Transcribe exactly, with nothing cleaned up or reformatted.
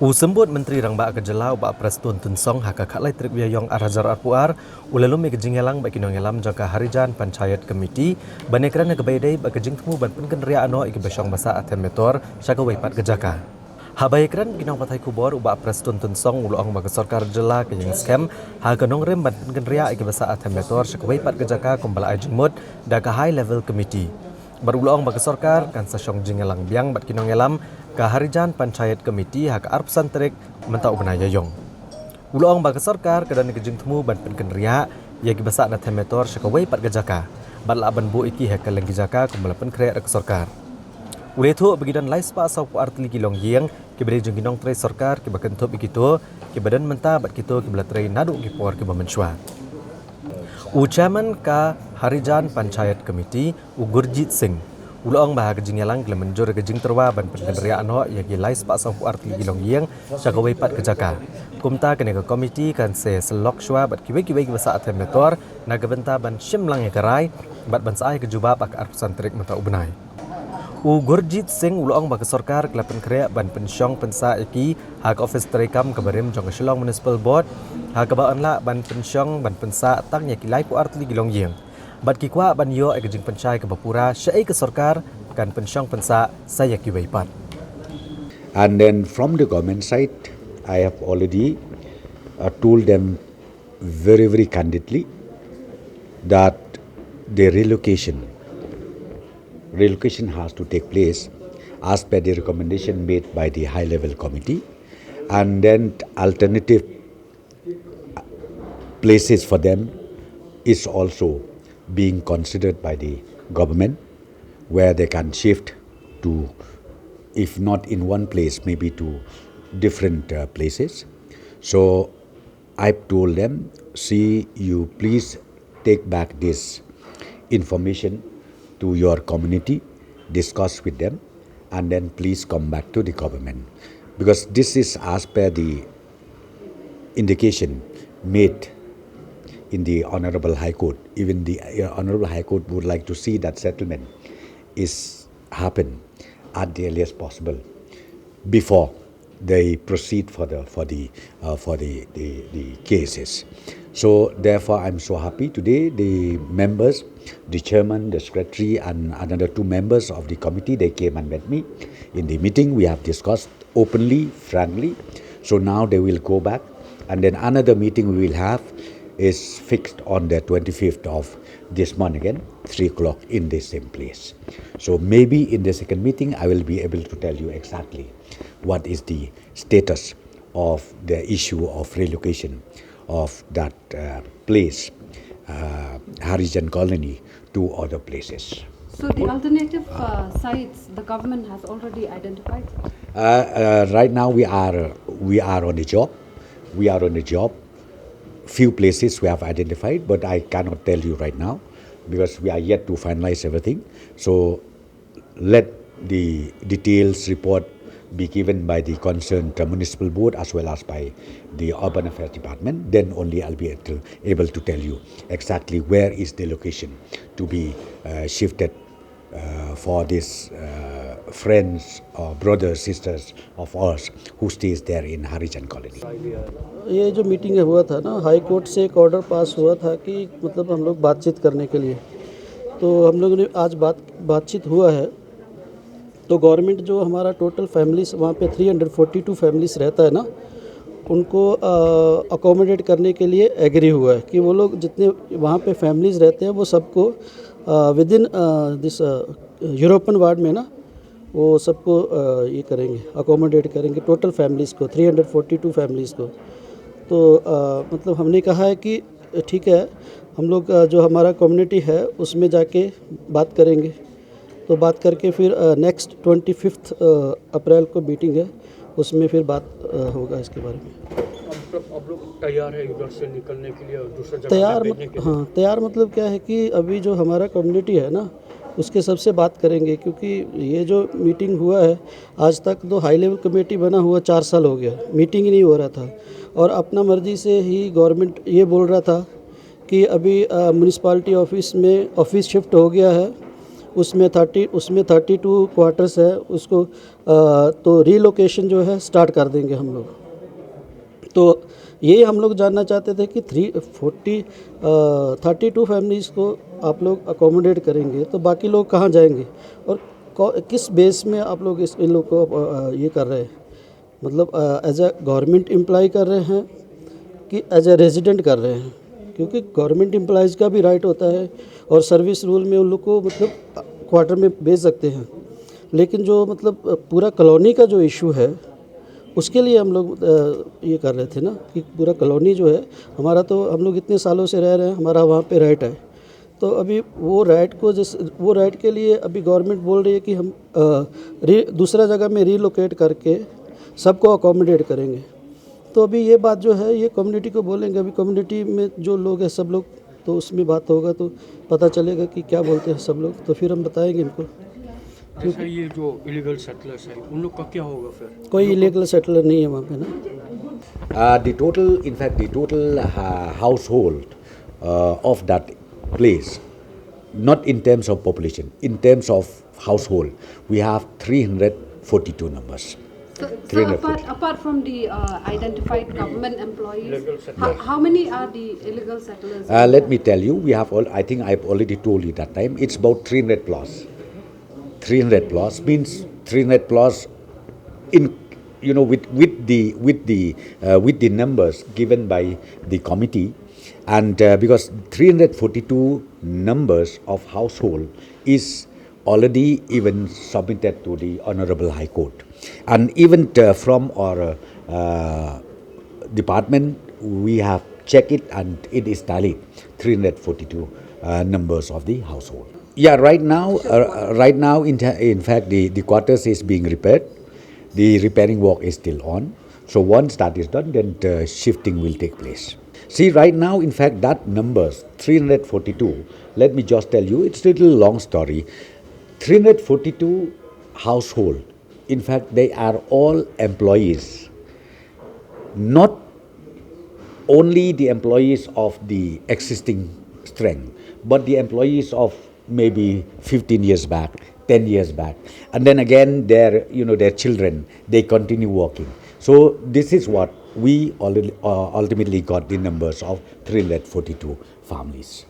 U Symbud Myntri Rangbah ka Jylla u Bah Prestone Tynsong ha ka khatlai tarik Ïaïong arhajar arphew ar u la lum ïa ka jingïalang bad ki nongïalam jong ka Harijan Panchayat Committee ban ïakren ha kaba ïadei bad ka jingthmu ban pynkynriah noh ïa kiba shong basah ha Them Metor sha kawei pat ka jaka. Haba ïakren bad ki nongpathai khubor u Bah Prestone Tynsong u la ong ba ka sorkar jylla ka ïeng skhem ha ka nongrim ban pynkynriah ïa kiba sah ha Them Metor sha kawei pat ka jaka kumba la ai jingmut da ka High Level Committee. Bad u la ong ba ka sorkar kan sa shong jingïalang biang bad ki nongïalam ka Harijan Panchayat Committee ha ka arphew san tarik mynta u bnai Ïaïong. U la ong ba ka sorkar ka don ïa ka jingthmu ban pynkynriah ïa kiba sah na Them Metor sha kawei pat ka jaka bad lah ban buh ïa ki ha kylleng ki jaka kumba la pynkhreh da ka sorkar. U la ïathuh ba ki don lai spah sawphew ar tylli ki longïing kiba dei jong ki nongtrei sorkar kiba kynthup ïa kito kiba don mynta bad kito kiba la trei naduh ki por kiba mynshuwa. U Chairman ka Harijan Panchayat Committee u Gurjit Singh u la ong ba ha ka jingïalang ki la mynjur ïa ka jingtyrwa ban pynkynriah noh ïa ki lai spah sawphew ar tylli ki longïing sha kawei pat ka jaka. Kumta kane ka committee kan sa ïasyllok shuwa bad kiwei kiwei kiba sah ha Them Metor na ka bynta ban shim lang ïa ka rai bad ban sa ai ka jubab ha ka arphew san tarik mynta u bnai. U Gurjit Singh u la ong ba ka sorkar ka la pynkhreh ban pynshong pynsah ïa ki ha ka ophis treikam kaba rim jong ka Shillong Municipal Board ha kaba yn lah ban pynshong ban pynsah tang ïa ki laiphew ar tylli ki longïing. Bad ki kwah ban ïoh ïa ka jingpynshai kaba pura shaei ka sorkar kan pynshong pynsah sa ïa kiwei pat. And then from the government side, I have already uh, told them very, very candidly that the relocation, relocation has to take place as per the recommendation made by the high level committee, and then alternative places for them is also being considered by the government, where they can shift to, if not in one place, maybe to different uh, places. So I've told them, see, you please take back this information to your community, discuss with them, and then please come back to the government. Because this is as per the indication made in the Honorable High Court. Even the uh, Honorable High Court would like to see that settlement is happen at the earliest possible before they proceed for the for the uh, for the, the, the cases. So therefore, I'm so happy today. The members, the chairman, the secretary, and another two members of the committee, they came and met me in the meeting. We have discussed openly, frankly. So now they will go back, and then another meeting we will have is fixed on the twenty-fifth of this month again, three o'clock in the same place. So maybe in the second meeting, I will be able to tell you exactly what is the status of the issue of relocation of that uh, place, uh, Harijan Colony, to other places. So the alternative uh, sites the government has already identified? Uh, uh, right now we are we are on a job. We are on a job. Few places we have identified, but I cannot tell you right now because we are yet to finalize everything. So let the details report be given by the concerned uh, municipal board as well as by the urban affairs department. Then only I'll be able to tell you exactly where is the location to be uh, shifted uh, for these uh, friends or brothers, sisters of ours who stays there in Harijan colony. ये जो मीटिंग हुआ था ना, हाई कोर्ट से एक ऑर्डर पास हुआ था कि मतलब हम लोग बातचीत करने के लिए, तो हम लोगों ने आज बात बातचीत हुआ है। तो गवर्नमेंट जो हमारा टोटल फैमिलीज वहाँ पे थ्री हंड्रेड फोर्टी टू फैमिलीज रहता है ना, उनको अकोमोडेट करने के लिए एग्री हुआ है कि वो लोग जितने वहाँ पे फैमिलीज रहते हैं वो सबको विद इन दिस यूरोपियन वार्ड में ना वो सबको ये करेंगे, अकोमोडेट करेंगे टोटल फैमिलीज को, थ्री हंड्रेड फोर्टी टू फैमिलीज को। तो मतलब हमने कहा है कि ठीक है, हम लोग जो हमारा कम्युनिटी है उसमें जाके बात करेंगे। तो बात करके फिर नेक्स्ट ट्वेंटी फिफ्थ अप्रैल को मीटिंग है, उसमें फिर बात होगा इसके बारे में। मतलब अब लोग तैयार है इधर से निकलने के लिए और दूसरा जगह तैयार भेजने मत, के लिए? हाँ, तैयार मतलब क्या है कि अभी जो हमारा कम्युनिटी है ना, उसके सबसे बात करेंगे, क्योंकि ये जो मीटिंग हुआ है, आज तक तो हाई लेवल कमेटी बना हुआ चार साल हो गया, मीटिंग ही नहीं हो रहा था। और अपना मर्जी से ही गवर्नमेंट ये बोल रहा था कि अभी म्यूनिसिपैलिटी ऑफिस में ऑफिस शिफ्ट हो गया है, उसमें थर्टी उसमें थर्टी टू क्वार्टर्स है, उसको अ, तो रीलोकेशन जो है स्टार्ट कर देंगे हम लोग। तो ये हम लोग जानना चाहते थे कि थ्री फोर्टी थर्टी टू फैमिलीज़ को आप लोग अकोमोडेट करेंगे, तो बाकी लोग कहाँ जाएंगे और कौ- किस बेस में आप लोग इस इन लोग को अ, अ, ये कर रहे हैं, मतलब एज अ गवर्नमेंट एम्प्लॉय कर रहे हैं कि एज अ रेजिडेंट कर रहे हैं? क्योंकि गवर्नमेंट एम्प्लॉयज़ का भी राइट होता है और सर्विस रूल में उन लोग को मतलब क्वार्टर में भेज सकते हैं। लेकिन जो मतलब अ, पूरा कॉलोनी का जो इशू है, उसके लिए हम लोग अ, ये कर रहे थे ना कि पूरा कॉलोनी जो है हमारा, तो हम लोग इतने सालों से रह रहे हैं, हमारा वहाँ पे राइट है। तो अभी वो राइट को जिस वो राइट के लिए अभी गवर्नमेंट बोल रही है कि हम अ, री दूसरा जगह में रीलोकेट करके सबको अकोमोडेट करेंगे। तो अभी ये बात जो है, ये कम्युनिटी को बोलेंगे। अभी कम्युनिटी में जो लोग हैं, सब लोग, तो उसमें बात होगा, तो पता चलेगा कि क्या बोलते हैं सब लोग, तो फिर हम बताएंगे इनको। अच्छा, ये जो इलीगल सेटलर्स है, उन लोग का क्या होगा फिर? कोई इलीगल सेटलर नहीं है वहाँ पे ना। Uh, the total, in fact, the total uh, household uh, of that place, not in terms of population, in terms of household, we have three hundred forty-two numbers. So, so Three hundred apart, forty. Apart from the uh, identified government employees, how, how many are the illegal settlers? Uh, let me tell you, we have all, I think I've already told you that time, it's about three hundred plus. three hundred plus means three hundred plus in, you know, with, with the, with the, uh, with the numbers given by the committee, and uh, because three hundred forty-two numbers of household is already even submitted to the Honorable High Court, and even uh, from our uh, department, we have checked it and it is tallied, three hundred forty-two uh, numbers of the household. Yeah, right now, uh, right now, in, in fact, the, the quarters is being repaired. The repairing work is still on. So once that is done, then the shifting will take place. See, right now, in fact, that numbers, three hundred forty-two, let me just tell you, it's a little long story. three hundred forty-two household, in fact, they are all employees. Not only the employees of the existing strength, but the employees of maybe fifteen years back, ten years back, and then again their, you know, their children, they continue working. So this is what we already, uh, ultimately got the numbers of three hundred forty-two families.